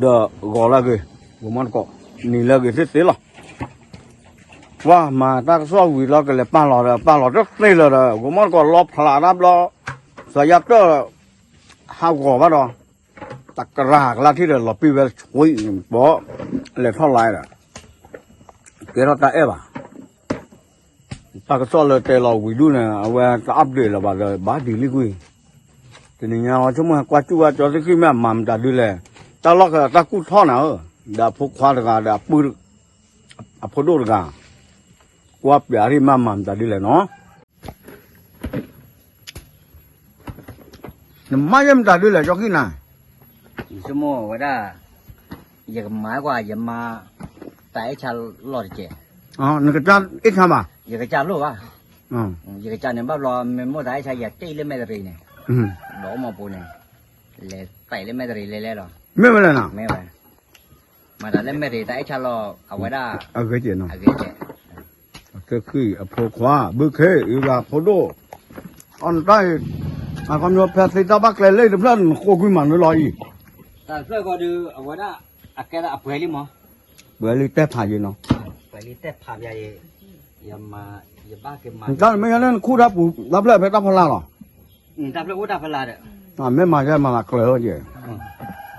ဒီးဂီၤလၢအဂ့ၤ, ဂိၤမီတကိး, နံၤလၢအဂ့ၤသ့ၣ်သ့ၣ်လီၤ. ပှၤမၤတၢ်ကစီၣ်ဝံၤလီၤ ကလဲၤပာ်လီၤဒီး ပာ်လီၤတသ့လၢၤဒီး ဂိၤမီတကိးလီၤဖျးတၢ်ဘျီ, စီၤယါတၢၢ် ဟးဂီၤဘၣ်ဒီး တကရၢ်ကလါထံၣ်ဒီး လီၤပံာ်ဝဲဆှံဘီ, လဲၤထီၣ်လါဒီး ကဲထီၣ်တၢ်အဲၣ်ဘၣ်. တၢ်ကစီၣ်လၢတဲလီၤဝံၤဒူၣ်န့ၣ် အဝဲတ update လၢၤဘၣ်ဒီး ဘၣ်ဒ်လံကွံာ်, တနံၤညါလီၤ ဆိကမိၣ်ဟဲကွၢ်စူၣ်ဝဲ ကၠီသ့ၣ်ဃံၣ် မ့ၢ်အမၤမတၤဒုလဲၣ်, တၢ်လီၢ်ဃဲတၢ်ကူၣ်ထီၣ်နၤဧၢ, ဒီးအဖိခွါတဂၤဒီး အဖိဒိၣ်တဂၤ, ကွၢ်ပျးထံၣ်မ့ၢ်အမၤမတၤဒုလဲၣ်နီၤ. နမၤယဲၢ်မတၤဒုလဲၣ် ကၠီဃံနၤ. ယဆိကမိၣ်ဝဲဒၣ် ယကမၤကွၢ် ယမၤ တၢ်အဲၣ်ဆါလီၢ်တကဲး, နကစၢ်အဲၣ်ဆါဘၣ်, ယကစၢ်လိၣ်ဘၣ်, ယကစၢ်န့ၣ် ဘၣ်ဘျီ မ့ၢ်မိၢ်တၢ်အဲၣ်ဆါ ယတဲလၢမဲာ်တရံးန့ၣ်, ဒီးအိၣ်မီပူၤန့ၣ်, လဲၤတဲလၢမဲာ်တရံးလဲၤလဲၤလီၤ, မ့ၢ်ဝဲလဲၣ်နီၤ, မ့ၢ်ဝဲ မၤတၢ်လၢမဲာ်တရံး တၢ်အဲၣ်ဆါလီၢ် အဝဲဒၣ် အဂ့ၤကဲးနီၤ, အဂ့ၤကဲး အသ့ၣ်ဃံၣ်အဖိခွါ ဘုခ့အဂၤဖိဒိၣ်, အီၣ်နတၢ်အံၤ, အခီပညီဖဲသ့တၢ်ဘၣ်ကျဲလၢတဖျၢၣ်နဃိကွံာ်မးနုၤလီၤအံၤ, တၢ်တဖျၢၣ်ဃီဒီး အဝဲဒၣ် အကဲဒၣ်အပှဲၤလံမး, ပှဲၤလံတဲဖးယံၤနီၤ, ပှဲၤလံတဲဖးယံၤ, ယမၤ ယဘၣ်က့ၤမၤ, နတၢ်မ့ၢ်ညါန့ၣ် နခူၣ်တၢ်ပူၤ တၢ်ဖျၢၣ်ဖဲတၢ်ဖီလာ်လီၤ, တၢ်ဖျၢၣ်အိၣ်တၢ်ဖီလာ်ဒီး, မ့ၢ်မၤယဲမၤလၤကျၢၤလီၤယဲ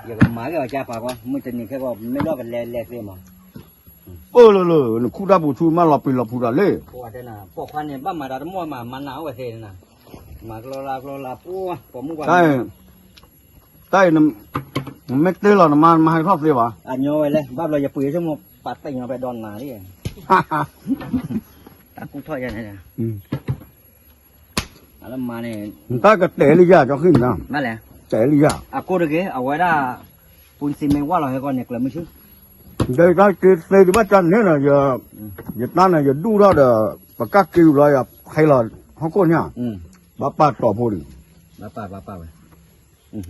ယကမၤက့ၤအီၤကၢ်ပာ်ကီ, မုၢ်တနံၤခဲကီး မ့ၢ်လီၢ်ကလဲၤလဲၤသ့မး, အိၣ်လၢလၢ နခူၣ်တၢ်ပူၤဆူမးလီၤပျံၤလီၤဖုးတၢ်လၢ, ပိာ်ခွါန့ၣ် ဘၣ်မၤတၢ်တမီၢ်မး မၤနးအိၣ်ဝဲသ့န့ၣ်, မၤကျီလါကျီလါပှၤ ပိာ်မုၣ်ပှၤ, တၢ်အံၤ, နမ့ၢ်တ့လီၤနမါ နမါဟဲထီၣ်သ့ဘၣ်, အညီဝဲလဲၣ် ဘၣ်ဘျီယပှ့ၤဆိကမိၣ် ပာ်သ့ၣ်ညါဖဲဒီးနၤလံ, တၢ်ကူၣ်ထီၣ်ယဲန့ၣ် အလၢမၤန့ၣ်, နတၢ်ကတဲာ်လံယၤ ကၠီဃံၣ်မနၤ, တဲာ်လံယၤ, အကိၢ်တဂ့ၤ အဝဲဒၣ်, ပူၤစံမ့ၢ်ဝၢ်လီၤဟဲကီးန့ၣ် ကျၢၤမုၢ်ဆူ, ဒီးတၢ်က့ၤသ့ဒံးဘၣ်ကၢ်န့ၣ်ဒီး, ယတၢ်န့ၣ် ယဒူၣ်ထီၣ်ဒီး, ပကၢ်က့ၤဝံၤလီၤ ယဟဲလီၤဟီၣ်ခိၣ်န့ၣ်, ဘၣ်ပာ်တီၤဖိန့ၣ်, ဘၣ်ပာ်ဘၣ်ပာ်ဝဲ,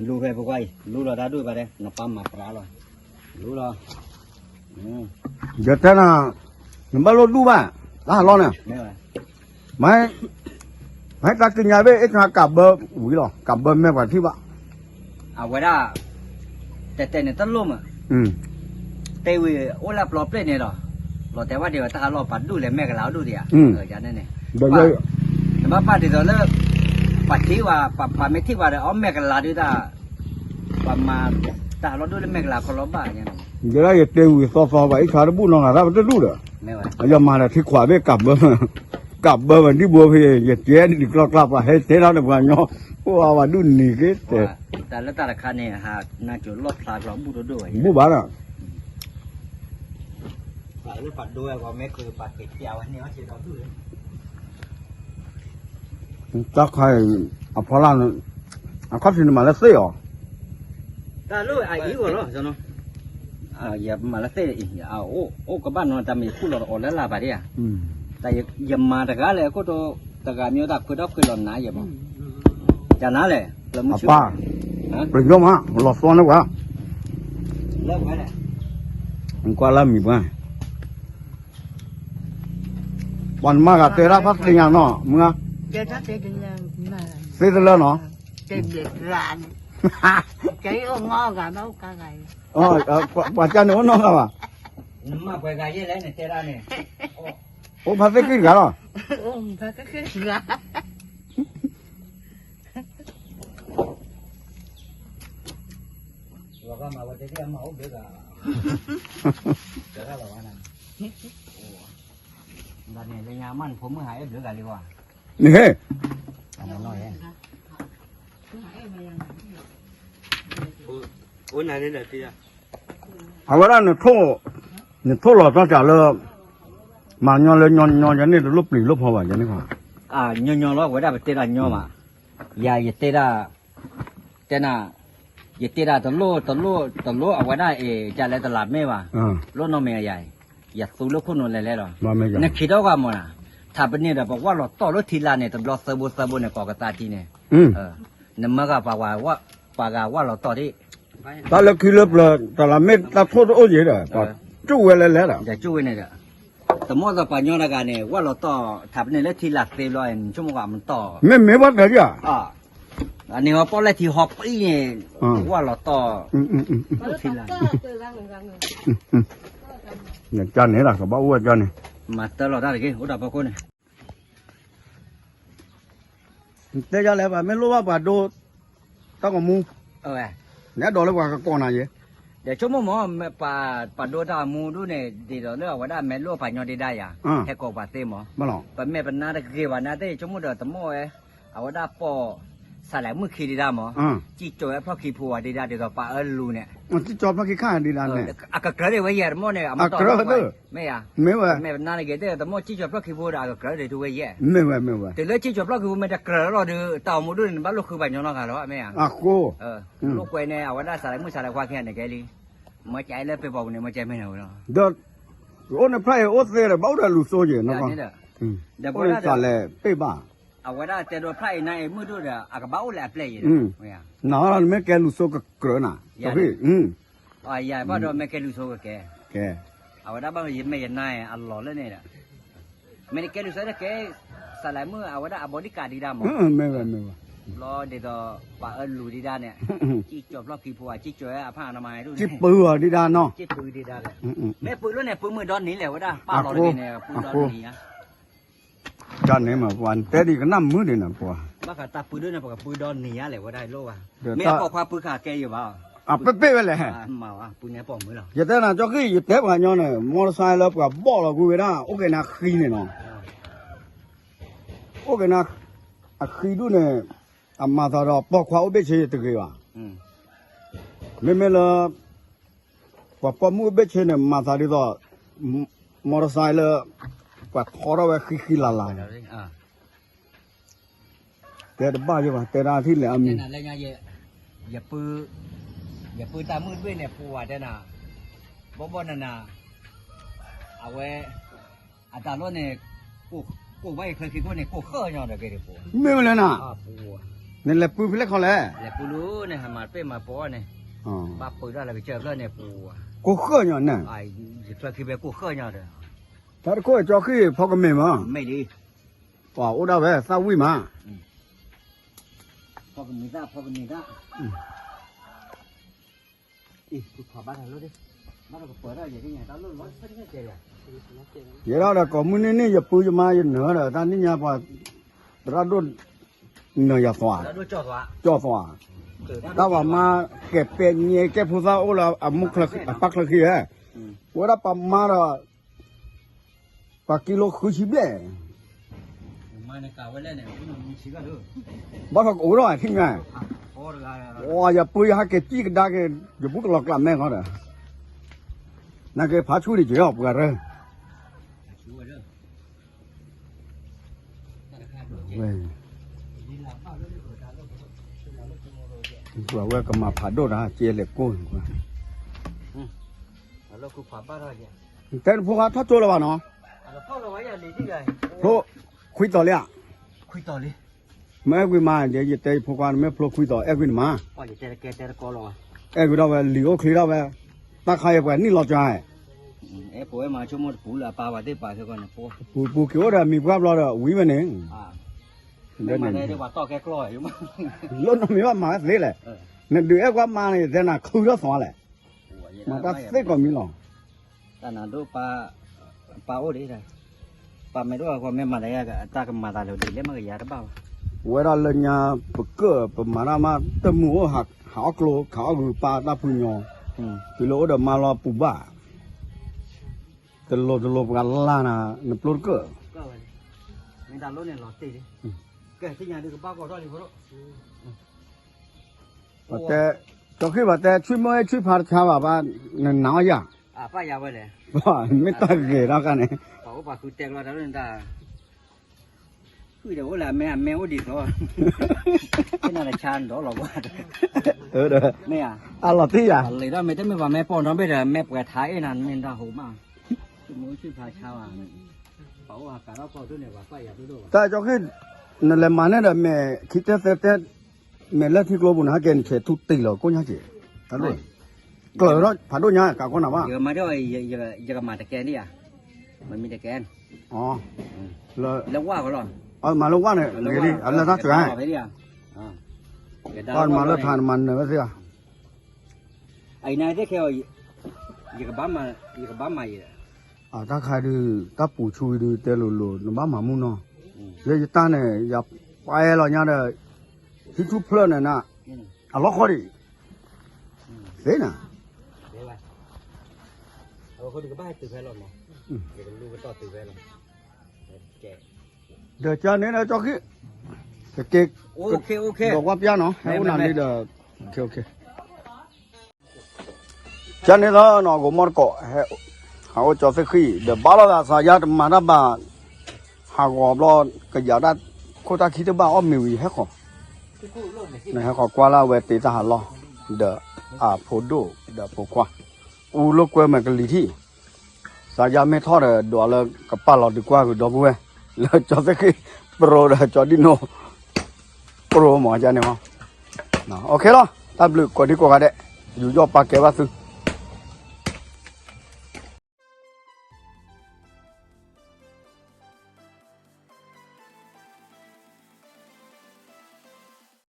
လူၤဖဲဖိခွါအံၤ လူၤလီၤတၢ်ဒိၣ်ဘၣ်ဒဲး နပၢ်မၤပြးလီၤ, လူၤလီၤ ယတဲနၤ, နဘၣ်လိၣ်ဒူၣ်ဘၣ်, တၢ်ဟးလီၤန့ၣ်, မ့ၢ်, မ့ၢ်တၢ်ကညးဘ့ၣ် အ့ၣ်ခါကးဘၢဝံၤလီၤ ကးဘၢမဲာ်ပှၤထံၣ်ဘၣ်, အဝဲဒၣ်, တဲတဲန့ၣ်တလိၣ်မး, တဲဝံၤအိၣ်လၢပျီပျဲၢ်န့ၣ်ဒီး, လီၤတဲာ်ဝဲဒံးဝဲတၢ်ဟးလီၤပှၤဒူၣ်လဲၤမဲာ်ကလၤအဒူၣ်ဒံးဧါ, န့ၣ်, နဘၣ်ပာ်ဒ်သိးလၢ, ပှၤထံၣ်ဝဲ ပှၤဖးမ့ၢ်ထံၣ်ပှၤဒီး အီၣ်မဲာ်ကလၤဒုးတၢ် ပှၤမၤတၢ်ဟးလီၤဒိၣ်လၢမဲာ်ကလၤခီလီၤဘၣ်, ယဲဒၣ်ယတဲဝံၤသီသီဘၣ် အ့ၣ်ခါတဘူၣ်နီၢ်ဂၤ တၢ်ပတဒူၣ်ဒီး, ယမၤဒီးထံခွးဘ့ၣ်ကးဘၢ, ကးဘၢဝဲဒံးဘိဖဲ ယတဲဒ်ကျီကျါ ပှၤဟဲတဲထီၣ်ဒီးပှၤညီ, အိၣ်အဝဲဒူၣ်န့ၣ်က့ၤတဲ, တၢ်လၢတၢ်တခါန့ၣ် ဟးနၢ်စိၤလီၣ်ဖျါကျီဘူၣ်ဒိၣ်ဒိၣ်ဝဲ, ဘူၣ်ဘၣ်ဒီး တၢ်ခါအံၤ အဖီလာ်န့ၣ်, အခီၣ်ထံးန့ၣ်မၤလၢသ့ၣ်အီၤ, တၢ်လၢအအံၤဂီၢ်လီၤ, ယမၤလၢသ့ၣ်အံၤ, အိၣ်ကဘၣ်နီၤ တၢ်မ့ၢ်ခူၣ်လီၤတအီၤလၢလာ်ဘၣ်ဒံးဧါ, တၢ်ယမၤတဂၤလဲၣ် အခိၣ်တီ တဂၤမ့ၢ်တၢ်ခွဲးထီၣ်ခွဲးလီၤနၤယဲၢ်ဘၣ်, တၢ်နၤလဲၣ်, အပၢ်, ပယီၤမး လီၤသီန့ၢ်ပှၤ, ကွၢ်လၢမံၤပှၤ ပှၤနမါဂၤတဲတၢ်ဖးသ့ၣ်ညါနီၤ မုၢ်ဧါ, သ့တလၢနီၤ, ပှၤကၢ်န့ၣ်အိၣ်နီၢ်ဂၤဘၣ်, အိၣ်ဖးသ့ၣ်ကံၢ်တဂၤလီၤ. န့ၣ်ဟဲ, အဝဲဒၣ်နထိၣ်, နထိၣ်လီၤတီၢ်စးလၢ, မၤညီလၢညီညီယန့ၣ် တလိၣ်ပျံၤလိၣ်ဖီဘၣ်ယန့ၣ်, ညီညီလီၤ အဝဲဒၣ်ပတဲဒၣ်ညီမး, ယၤယတဲဒၣ်, တဲနၤ, ယတဲဒၣ်တလိၣ်တလိၣ်တလိၣ် အဝဲဒၣ်အံၤ ကလဲၤတလးမ့ၢ်ဘၣ်, လိၣ်နီၢ်မ့ၢ်ယၤ, ယသူလၢခိၣ်နူာ်လဲၤလဲၤလီၤ, နခံးထီၣ်ကွၢ်မးနၤ, ထးပန့ၢ်ဒီး ပဝၢ်လီၤတီၢ်လၢထံလာ်န့ၣ် တဘျီသၢဘိသၢဘိန့ၣ် ကိးကသးထံန့ၣ်, နမၢဂၤပှၤဂၤဝၢ်လီၤတီၢ်ဒံး, တၢ်လၢခံလၢပျၢၤ တလးမ့ၢ်တၢ်ထိၣ်တအိၣ်ယံၤဒီး ပှၤကၠူၣ်ဝဲလဲၤလဲၤဒီး, ကၠူၣ်ဝဲန့ၣ်ဒီး, တမီၢ်သပှၤညီတဂၤန့ၣ် ဝၢ်လီၤတီၢ် ထးပန့ၢ်လၢထံလာ်သ့ဘျီ နဆိကမိၣ်ကမတီၢ်, မ့မ့ၢ်ဘၣ်တၢ်ယၤ, အန့ၣ်ဟီပီၣ်လဲၣ်ထံဟီပံန့ၣ်, ဝၣ်လီၤတီၢ်, ထံလၢ, ကန့ၣ်လၢကဘၣ်အိၣ်ဝဲကန့ၣ်, မၤတၢ်လီၤတၢ်တဂ့ၤ အိၣ်ဒီးဖီခိၣ်န့ၣ်, တဲယၤလဲၣ် ပှၤမ့ၢ်လိၣ်ဘၣ်ပှၤဒိ, တၢ်ကမူ, နအဲၣ်ဒိးလၢပှၤကကိးနၤယဲ, ဒီးဆိကမိၣ်မ့ၢ်, ပှၤဒိတၢ်အမူဒိၣ်န့ၣ် ဒ်သိးလၢအဝဲဒၣ်မဲာ်လိၣ်ပှၤညီဒ့ဒၣ်ယၤ, ဟဲကိးပှၤသ့မး, ပမ့ၢ်ပနၢ်တဂ့ၤဘၣ်နၤသ့ၣ် ဆိကမိၣ်ဒီးတမိၣ်ဝဲ, အဝဲဒၣ်ပိာ်, စးလဲၤမုၢ်ခံဒ့ဒၣ်မး, စံၣ်ကၠီၤဝဲဖျီၣ်ခံဖိဝဲဒ့ဒၣ်ဒ်သိးပှၤအၢလူၤန့ၣ်, စံၣ်ကၠီၤဖျီၣ်ခံခါဒ့ဒၣ်န့ၣ်, အကကြၢးဒၣ်ဝဲယဲတမိၣ်န့ၣ် အမ့ၢ်, မ့ၢ်ယၤ, မ့ၢ်ဝဲ, မ့ၢ်ပနၢ်တဂ့ၤသ့ၣ်တမိၣ်စံၣ်ကၠီၤဖျီၣ်ခံဖိဒီးအကကြၢးဒၣ်ထူဝဲယဲ, မ့ၢ်ဝဲ, မ့ၢ်ဝဲ, တုၤလၢစံၣ်ကၠီၤဖျီၣ်ခံဖိမ့ၢ်တကြၢးလီၤဒီး တၢ်အိၣ်မူဒိၣ်န့ၣ် နဘၣ်လိၣ်ဃုပှၤညီနီတဂၤလီၤ မ့ၢ်ယၤ, အဃိ, လိၣ်ကွဲန့ၣ် အဝဲဒၣ်စးလဲၤမုၢ်စးလဲၤခွါခံဂၤန့ၣ်ကဲလံ, မ့ၢ်ကဲလၢပ့ၤပီၤပူၤန့ၣ် မ့ၢ်ကဲမ့ၢ်န့ၣ်ဝဲလီၤ, ဒီး, အိၣ်န့ၣ်ဖျါအံၤအိၣ်သ့ဒီး ဘၣ်အိၣ်ဒီးလူၤစိက့ၤနီၤ, ဒီး, စးလဲၤပ့ၢ်ဘၣ်, အဝဲဒၣ်တဲဒိးဖျါအံၤနၤအံၤမုၢ်ဒိၣ်ဒီး အကဘၣ်အိၣ်လၢအပျဲၢ်ယဲ, နၤနမ့ၢ်ကဲလူၤစိကကြၢးနၤ, ယၤဘၣ်ဒီးမ့ၢ်ကဲလူၤစိကကဲ, ကဲ, အဝဲဒၣ်ဘၣ်ယမ့ၢ်ယနါအံၤအလီၢ်လၢန့ၣ်ဒီး, မ့ၢ်နကဲလူၤစိတကဲ, စးလဲၤမုၢ်အဝဲဒၣ်အဘီဒံကးဒံဒၣ်မး, မ့ၢ်ဝဲ, မ့ၢ်ဝဲ, လီၤဒ်သိး, ပှၤအၢလူၤဒံဒၣ်န့ၣ်, စံၣ်ကၠီၤဖျီၣ်ခံဖိဧါ စံၣ်ကၠီၤဝဲအဖၣ်အနမါဒိၣ်န့ၣ်, စံၣ်ပုၤအီၤဒံဒၣ်နီၤ, စံၣ်ပုၤဒံဒၣ်, မ့ၢ်ပုၤလၢန့ၣ် ပုၤမုၢ်ဒီနံၤလဲၣ်ဝဲဒၣ် ပာ်လီၤတဂ့ၤန့ၣ် ပုၤဒီနံၤဧါ ကန့ၣ်မ့ၢ်ပှၤတဲဒ်ကနၣ်မုာ်ဒ်န့ၣ်ပှၤ, ဘၣ်ဃးတၢ်ပုၤဒိၣ်န့ၣ် ပကပုၤဒီနံၤဧါလဲၣ်ဝဲဒၣ်လိၣ်ဘၣ်, မ့ၢ်အပိာ်ခွါပုၤခးကဲယဘၣ်, အပ့ၢ်ပ့ၢ်ဝဲလဲၣ်, မၤဝဲ, ပုၤန့ၣ်ပိာ်မုၣ်လီၤ, ယတဲနၤကၠီဃံ ယတဲပှၤညီန့ၣ် မီတစါလၢပှၤဘီၣ်လီၤကွံာ်ဝဲဒၣ် အိၣ်က့ၤနၤဃံန့ၣ်နီၤ, အိၣ်က့ၤနၤ, အဃံဒူၣ်န့ၣ်, အမၤသးဒီးပိာ်ခွါအိၣ်ဘ့ၣ်ဆ့တဂ့ၤဘၣ်, မ့မ့ၢ်လၢ ပှၤပိာ်မုၣ်အိၣ်ဘ့ၣ်ဆ့န့ၣ် မၤသးဒ်သိး မီတစါလၢ ပှၤထီထီၣ်ဝဲဃံဃံလၤလၤန့ၣ်, တဲတဘၣ်ယဘၣ် တဲဒၣ်ထံၣ်လဲၣ်အမံၤ, ယပုၢ်တၢ်မုၣ်တဘ့ၣ်န့ၣ် ပူၤဝဲတဲနၤ, ဘီၣ်ဘီၣ်နၤနၤ, အဝဲ, အတၢ်လီၢ်န့ၣ်, ကိးဘၣ်ယချၢခံခိၣ်န့ၣ် ကိးဃၢၣ်ညီဒီးကဲဒ်ပူၤ, မ့ၢ်ဝဲလဲၣ်နၤ, နလဲၤပုၤဖဲလဲၣ်ခီလဲၣ်, လဲၤပုၤလၢန့ၣ် ဟးမၤတပ့ၢ်မၤပိာ်န့ၣ်, ဘၣ်ပုၤဒၣ်လၢကစၢၢ်ဖျၢၣ်န့ၣ်ပူၤ, ကိးဃၢၣ်ညီန့ၣ်, ယချၢခံဖဲကိးဃၢၣ်ညီဒီး, တၢ်တခိၣ်ကၠီဃံ ဖီကမ့ၢ်မး, မ့ၢ်လံ, ပှၤအိၣ်ဒၣ်ဝဲသၣ်ဝံၣ်မး, ဖီကမ့ၢ်သၣ် ဖီကမ့ၢ်သၣ် ယဲဒၣ်ဒီးကိးမုၢ်နံၤန့ၣ် ယပုၢ်ယမါယနၢၤဒီး တၢ်နံၣ်ညါပှၤ သရၣ်ဒိၣ်နၢၤယၤသွါ, ကၠီသွါ, တၢ်ပှၤမါကဲးပဲာ်ညဲကဲဖိသၣ်အိၣ်လၢ အပၢ်ချၢခံဧၢ, ဝဲဒၣ်ပှၤမါဒီး ပှၤကံလိဃုဆံဘျဲၣ် ဘၣ်ထီၣ်ကအိၣ်ထီၣ်ထံၣ်ညါ, ယပုၢ်ယဟဲက့ၤစံၣ်ကဒါက့ၤ ယပုၢ်ကလီၤကျးမဲာ်ဃီဒီး, နာ်က့ဖးဆူၣ်ဒံးက့ၤအီၤပှၤရၢ, ပှၤဝဲကမၤဖးဒိၣ်တၢ် ကဲလဲၤကိၢ်န့ၣ်, တဲနဖိခွါထီၣ်ကၠိလၢၤဘၣ်နီၤ, ဖျိခွံတီၤလံဧါ, မ့ၢ်အဲၣ်ကွံာ်မါ ယတဲယဖိခွါ နမ့ၢ်ဖျိခွံတီၤ အဲၣ်ကွံာ်နမါ, အဲၣ်ကွံာ်ထီၣ်ဝဲ လံာ်အိၣ်ချ့ထီၣ်ဝဲ, တၢ်ခါအံၤပှၤနံၣ်လီၤကၠါ, ပူၤက့ၤအိၣ်ဒီးမံၤပှၢ်ဘျီဒီး ဝံၤဝဲန့ၣ်, လၢနီၢ်မံၤဘၣ်မၤဝဲသ့လဲၣ်, နဒုးအဲၣ်ကွၢ်မါန့ၣ် ယတဲနၤခုထီၣ်သွါလဲၣ်, မၤတၢ်သ့ကိးမံၤလီၤ. တၢ်နၤဒိၣ်ပၢ်, ပၢ်အိၣ်ဒံး, ပၢ်မ့ၢ်ဒိၣ်အဃိ မ့ၢ်မၤတၢ်ယါ တၢ်ကမၤသးလၢဒ်လဲၣ်မ့ၢ်ကယၤတဘၣ်ဘၣ်. ဝဲဒၣ်လၢညါပကၢၣ် ပမၤတၢ်မး တမုာ်အိၣ်ဟးအီၣ်ကျိ ခးအီၣ်ဂုာ်ပၢ်တၢ်ဖုညီ, တုၤလၢအိၣ်ဒီးမါလီၤပူၤဘၣ်, တလိၤတလိၤပှၤလၢ်နၤ နပျိတကၢၣ်, မ့ၢ်တၢ်လိၣ်န့ၣ်လီၤတ့ၢ်လံ, ကဲသ့ၣ်ညါဒုးကဘၣ်ကီးထီၣ်လံဖိဒိၣ် ပတဲ, ကၠီဃံၣ်ပတဲ ဆွံၣ်မုၣ်အဲၣ်ဆွံၣ်ဖါတဆါဘၣ်ဘၣ်, နနာ်အီၤယၤ, မ့ၢ်တၢ်ဂ့ၤထီၣ်ခါန့ၣ်, အလီၤတံၢ်ယၤ, တၢ်ကၠီဃံၣ်, နလဲၤမၤန့ၢ်ဒီးမဲာ်ခံတဲသၢတဲ မဲာ်လၢထံကျိပူၤန့ၣ် ဟဲက့ၤနဆဲးထူတံၢ်လီၤ ကိၣ်ညါက့ၤ, ကျၢၤထီၣ်ဖးဒိၣ်ညါ ကးခိၣ်နၤဘၣ်, ယကမၤတကဲဒံးဧါ, မ့မ့ၢ်တကဲ, လၢဝၣ်ကလီၤ, မၤလၢဝၣ်န့ၣ် လၢတၢ်စှၤ, နမၤလၢထးနမၤနၢၤဝဲသ့ၣ်ဧါ, အံၤနသ့ၣ်ခဲအံၤ, ယကဘၣ်မၤ, ယကဘၣ်မၤယဲ, အတၢ်ခါဒုး, တၢ်ပူၤဆူဒုး တဲလိၤလိၤ နဘၣ်မၤမုၢ်နီၤ, လၢယတၢ်န့ၣ် ယပာ်အဲၣ်လီၤညါဒီး, ဟံၣ်ထူၣ်ဖျၢၣ်န့ၣ်န, အလီၢ်ခီဒံး, သ့နၤ, ဒီးကန့ၣ်ဒီးကၠီခံ, ကက့ၤ, ဒီးကွၢ်ပျါနီၤ ဟဲအိၣ်နၤလံဒီး, ကန့ၣ်လီၤနီၤ ဂိၤမီၢ်တကိး, ဟးအိၣ်ကၠီသ့ၣ်ဃံၣ် ဒီးဘၣ်လီၤသးစးယါတမၤတၢ်ဘၣ်, ဟးဂီၤဘျီ, ကယၤတၢ်ခိၣ်တၢ်ခံတဘၣ်အီၣ်မ့ၤဝံၤဟဲဃီၤ, နဟဲဃီၤကွၢ်လၢအဝဲတ့တၢ်ဟးလီၢ်, ဒီးအဖိဒိၣ်ဒီးဖိခွါ, အူလိာ်ကွဲမဲာ်ကလံၤထံၣ်, စးယါမ့ၢ်ထီၣ်ဒီး ဒွးလၢကပာ်လီၤဒုးကွၢ်ဂုာ်ဒီပုၢ်ဝဲၢ်, လၢကၠီသ့ၣ်ဃံၣ် ပရိဒီးကၠီဒံၣ်နိ, ပရိမၤကန့ၣ်မး, အိၣ်ခ့လီၤ တၢ်ဘျုးကိးဒံကိးဂၤဒဲး, ယူးယီၣ်ပာ်ကဲဘၣ်သု,